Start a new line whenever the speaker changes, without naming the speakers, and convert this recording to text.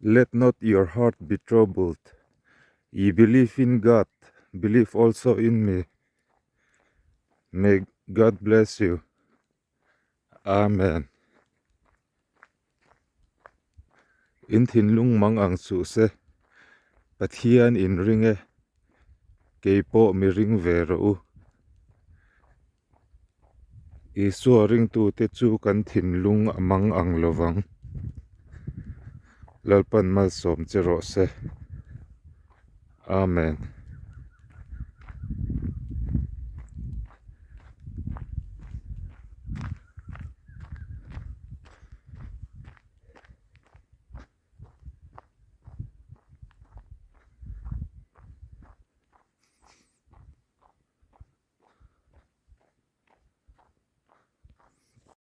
Let not your heart be troubled, ye believe in God, believe also in me. May God bless you. Amen. In thinlung mang ang suh se, Pathian in ring e, kei pawh mi ring ve rawh u. Isua ringtute chu kan thinlung a mang ang lovang. Lalpan malsawm che rawh se. Amen.